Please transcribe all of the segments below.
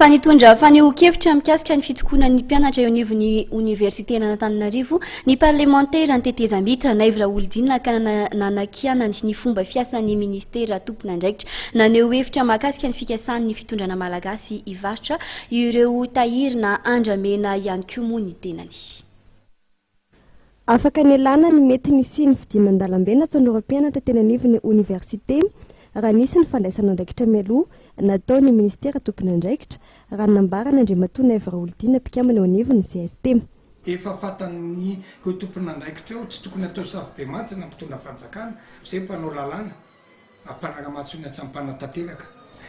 Fa nitondra fanehoan-kevitra mikasika ny fitokonan'ny mpianatra eo anivon'ny oniversiten'Antananarivo ny parlemanteran'ny tetezamita, Naivo Raholdina ka nanakianany ny fomba fiasan'ny minisitera tompon'andraikitra. Naneho hevitra mahakasika ny fikasan'ny fitondrana malagasy hivarotra ireo tahirina andramena ihany koa moa ny tenany. Afaka nialana ny mety nisian'ny fidinan-dalambe nataon'ireo mpianatra teny anivon'ny oniversite raha nisy ny fandraisana andraikitra mialoha nataon'ny minisitera tompon'andraikitra, raha ny nambaran'Andriamatoa Naivo Raholdina mpikambana eo anivon'ny cst. Efa fantan'ny ireo tompon'andraikitra eo, tsy tokony atao safobemantsy na mpitondra fanjakana, izay mpanao lalàna. Ampanara-maso ny asa mpanatanteraka.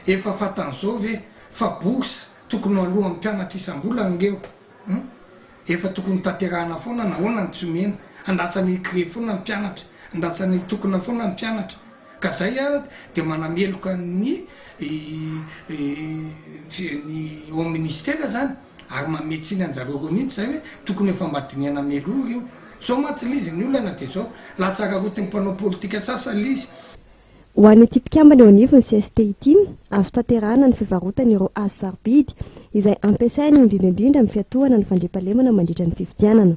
Efa fantan'izao ve fa bourse tokony ho alohan'ny mpianatra isam-bolana ireo? Hum? Efa tokony ho tanterahana foana nahoana no tsy omena? Andratsana hi-grevy foana ny mpianatra, andratsana hitokona foana ny mpianatra. Ka zay a dia manameloka ny ny ao ministera zany ary manome tsiny anjareo reo mihitsy zay hoe tokony efa mba dinihana mialoha io. Zao mantsy le izy, ny olana dia zao, lasa araraotin'ny mpanao politika sasany le izy. Ho an'ity mpikambana eo anivon'ny cst ity, azo tanterahana ny fivarotana ireo hazo sarobidy izay ampiasaina indrindra indrindra amin'ny fiantohana ny fandriampahalemana mandritra ny fifidianana.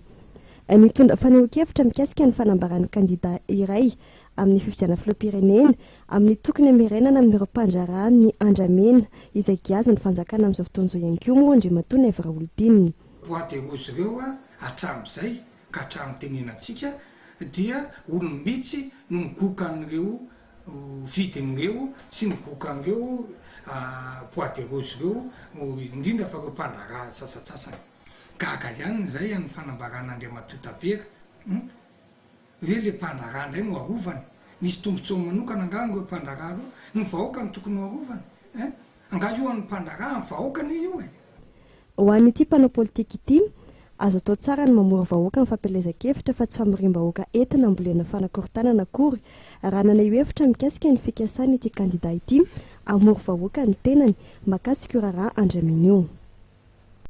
Nitondra fanehoan-kevitra mikasika ny fanambaran'ny kandida iray amin'ny fifidianana filoham-pirenena amin'ny tokony hamerenana amin'ireo mpandraharaha ny andramena izay giazin'ny fanjakana amin'izao fotoana izao ihany koa moa Andriamatoa Naivo Raholdina. Bois de rose ireo hatramin'izay ka hatramin'ny tenenantsika dia olom-bitsy no migoka an'ireo vidin'ireo sy migoka an'ireo bois de rose ireo, indrindra fa ireo mpandraharaha sasantsasany. Gaga ihany izay amin'ny fanambaran'Andriamatoa Tabera hoe ilay mpandraharaha indray no arovana. Misy tombotsoa manokana angaha amin'ireo mpandraharaha ireo? Ny vahoaka no tokony ho arovana. Angaha io an'ny mpandraharaha, an'ny vahoaka anie io e! Ho an'ity mpanao politika ity, azo atao tsara ny mamory vahoaka amin'ny fampielezan-kevitra fa tsy famoriam-bahoaka entina hambolena fanakorontanana akory, raha naneho hevitra mikasika ny fikasany ity kandida ity hamory vahoaka ny tenany, mahakasika io raharaha andramena io.